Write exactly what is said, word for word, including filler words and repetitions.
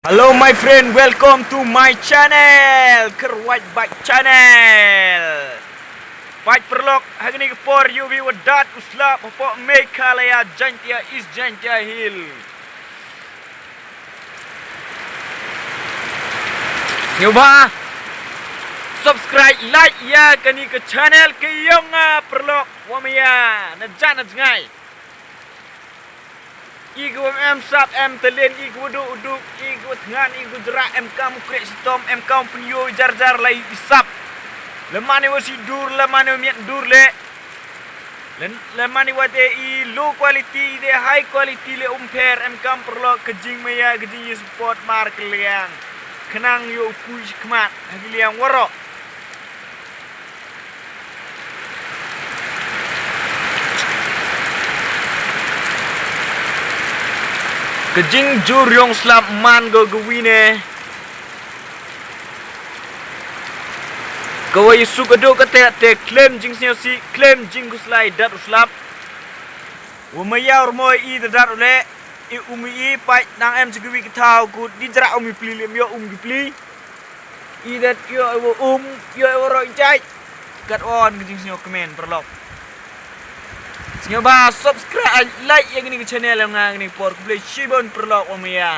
Hello my friend, welcome to my channel, Kyrwat Bike Channel. Peit paralok, ha kane ka por ïohi wa dat u slap hapoh Meghalaya, Jaintia East, Jaintia Hill. Sngewbha subscribe, like ïa kane ka channel ka ïong nga paralok, wa maya na jan na jngai. I ka wa em sap em talen, i ka wa duk duk, i ka wa thngan, i ka wa jrah, em kam u kreh shitom, em kam u pynïoh jar jar lai i sap. Lymane wa shi dur, lymane wa miet dur le. Lymane wa te i low quality, i te high quality le um pher, em kam paralok ka jingmaya, ka jingïa support mar ka liang. Khnang ïoh u kui shi khmat ha ki liang waroh. Ka jingjur ïong slap man go ga wi ne. Ka wa Ïesu ka duk ka te te khlem jingsngewsih, khlem jingkhuslai dat u slap. Wa maya u rmoi i da dat u le, i um i peit nang em chi ka wi ka thaw kut di jrah um i pli lem ïoh um ki pli. I dat ïoh i wa um, ïoh i wa roh jait. Kat on ka jingsngew kmen paralok. Sngewbha subscribe, like ïa kane ka channel ïong nga kane ka por, khublei shibun paralok wa maya.